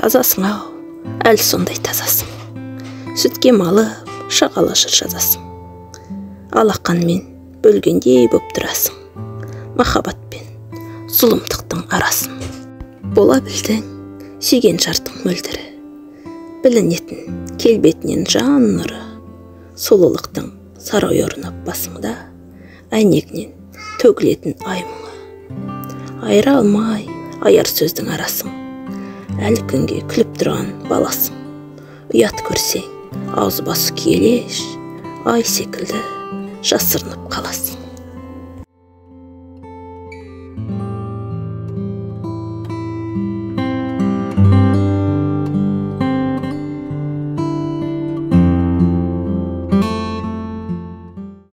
Тазасың ау, әлі сондай тазасың. Сүтке малып, шағала жыр жазасың. Алақанмен бөлгендей боп тұрасың. Махаббат пен зұлымдықтың арасын. Бола білдің сүйген жардың мөлдірі. Білінетін келбетінен жан нұры. Сұлулықтың сарай орнап басыңда, әйнегінен төгілетін ай мұңы. Айыра алмай аяр сөздің арасын. Әлі күнге күліп тұрған баласың. Ұят көрсең, аузы басы киелеш, ай секілді жасырынып қаласың.